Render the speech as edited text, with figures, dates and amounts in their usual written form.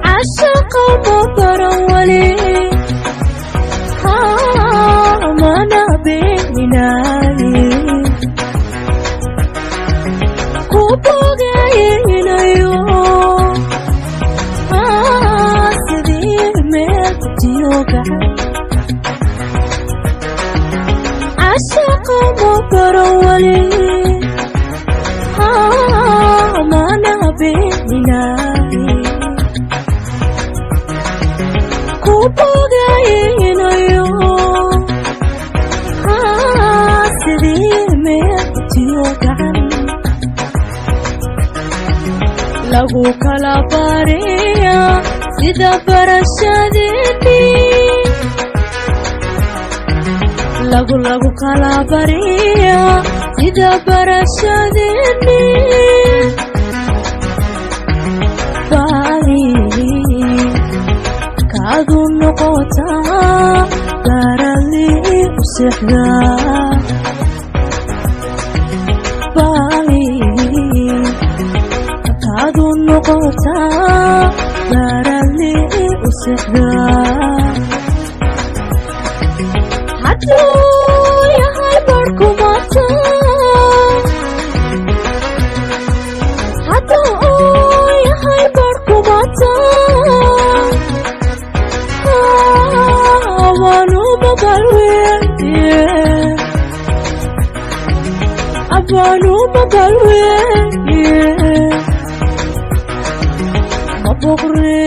Cashaqa ma baran wali, mana beeninaaye, ku bogaynayo sidii meel butiyo gacan. Cashaqa ma baran wali, mana beeninaaye, ku bogaynayo sidii meel butiyo gacan. Lagu kala bariya sida barashadeedii, lagu kala bariya sida barashadeedii, baadi kaadu noqotaa garali u seexdaa, baadi kaadu noqotaa garali u seexdaa. Hadduu yahay barhkumata, hadduu yahay barhkumata, abaanu mabalweye, abaanu mabalweye, maboqre.